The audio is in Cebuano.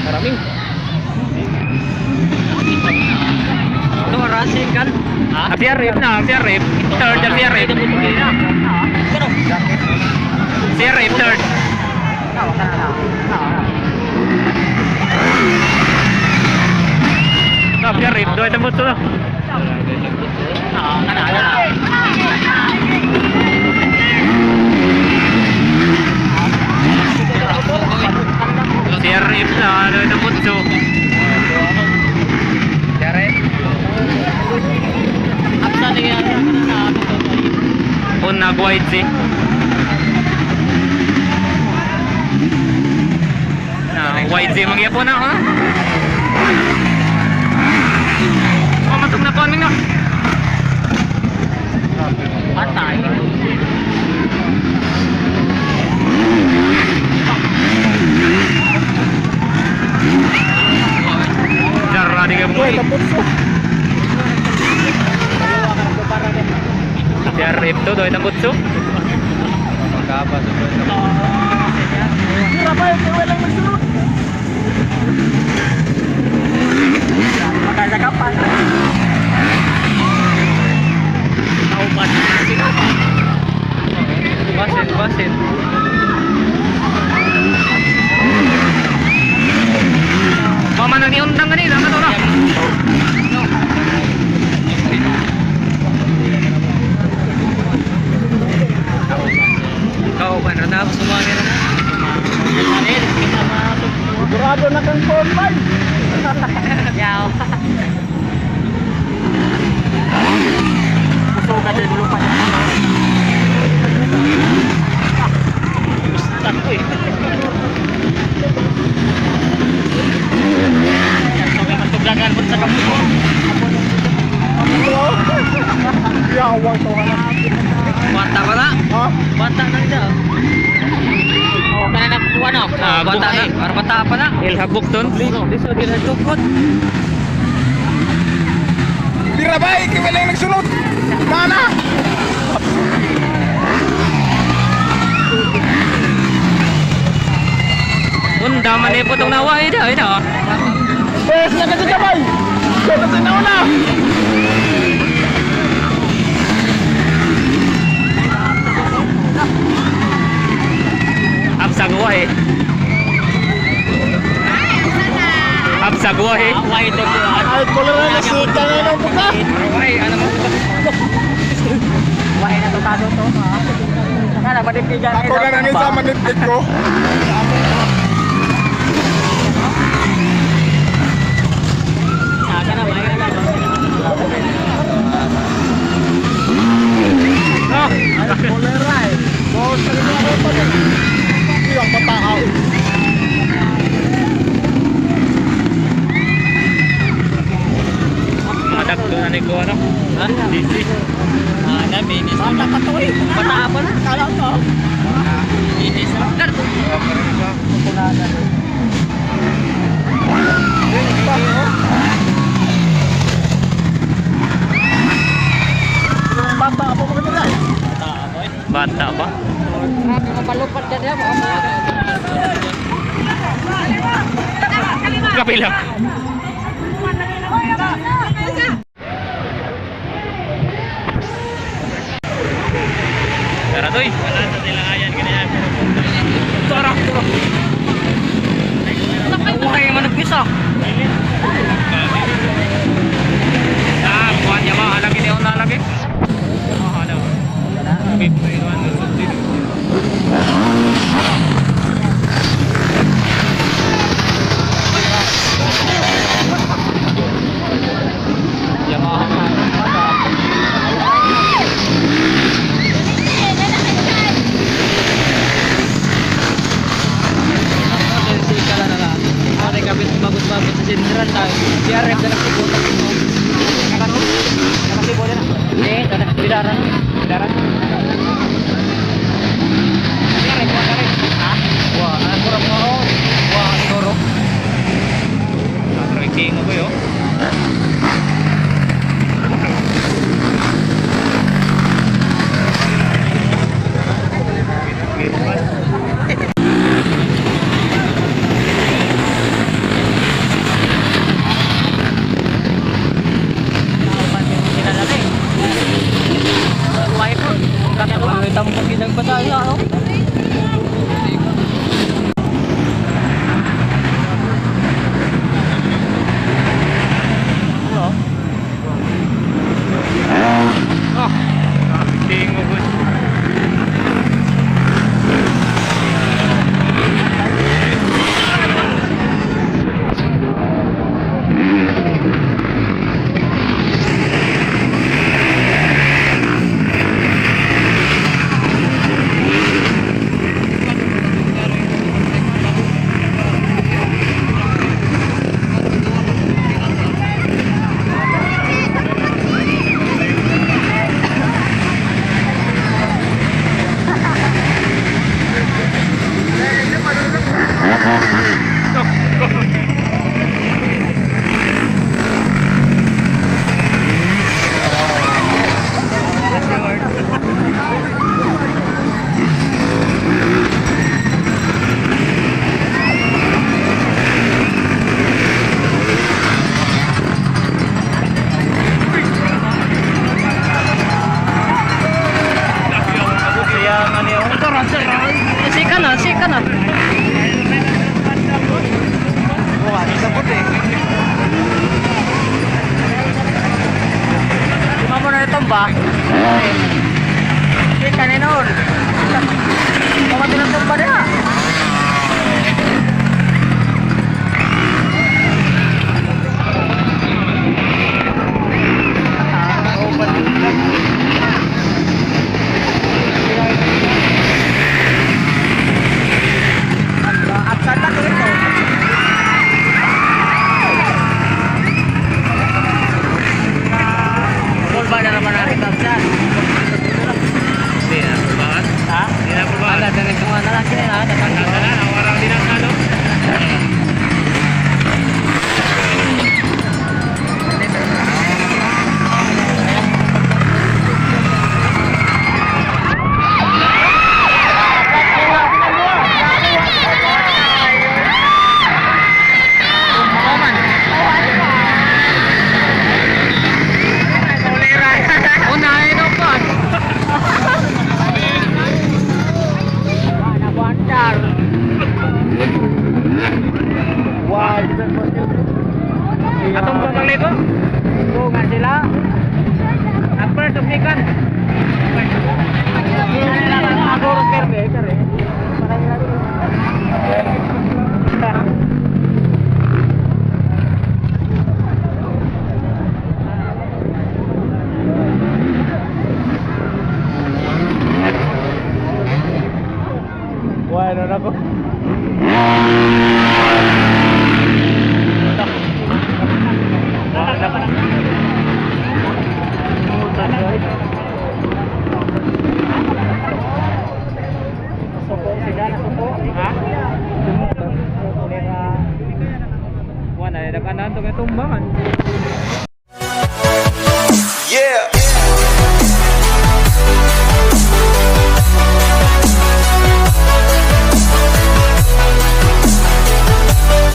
Maraming. Ito, racing kan? Ah, CRF na, CRF. Third, ang CRF. CRF, third. Ah, CRF, doon ang buto. CRF na, doon ang buto. Una, white si. Na, white si mangyapon na, ha? Oh, masuk na po na. Patay. Jarra di ka mo. CRF to, doon ang butso. Magkasakapan. Basin, basin. Mama nang niundang kanina, ano na? Kau ban na sumani na. Sigurado na kang 4-5. Yaw. Puso ka din, lupa niya. Gusto ko eh. Matuglagan po sa kamuso. Yawang to ka na. Bata pa na. Ha? Bata na siya. Oh, kana na kuha na. Ah, Bata na. Para bata pa na. Il habok ton. Lisod il habok. Tira ba? Ikaw lang nagsunod. Nana! Unda man eh putong nawa eh dah, eh dah. Pwes na kasi kamay! Kaya sa nauna! Absagwa eh. Absagwa eh. Away to. Ay, kulay na nasika na ng buka! Ay, ano mo? Wahay na to tado to. Kana ba din Ako na nang isa manitlit ko. Kana ba na. Oh. Kolera eh. Boss, ano na ako pa rin. Yung batao. Madak doon na ko ano. Ha? DC. Ah, na binis. Bata pa to eh. Bata pa na. Kala ko. Binis. Dar. Yung bata ako maganda eh. Bata ba? Mapalupad ka diya baka. Kapila. Tara toy. Wala sa sila ayan ganyan. Tara. Buhay man nagpisa. Ah, kuan niya ba? Lagi niya una lagi. Ah, ano. Yamaha. Bagot-bagot sa sentral tayo. Tambok yun ang patay, ano? Ano? Oh, tingo ko. Sika na, sika na. Lima mo na itong ba? Sika ni noon. Pamati ng tumba niya. At sa laki ito. Pulba na naman natin tapsan. Hindi na pulbaan. Ha? Hindi na pulbaan. Ala, ganit ko nga na lang sila. Ha? Tanda na, warang din ang ano. Unahin ako pa. Atong pang lito? Oo nga sila. At first, umikan. Bueno, nako. Suko sila, nasuko. Ha? Wala, nagkanahan to kay tumbangan. Yeah.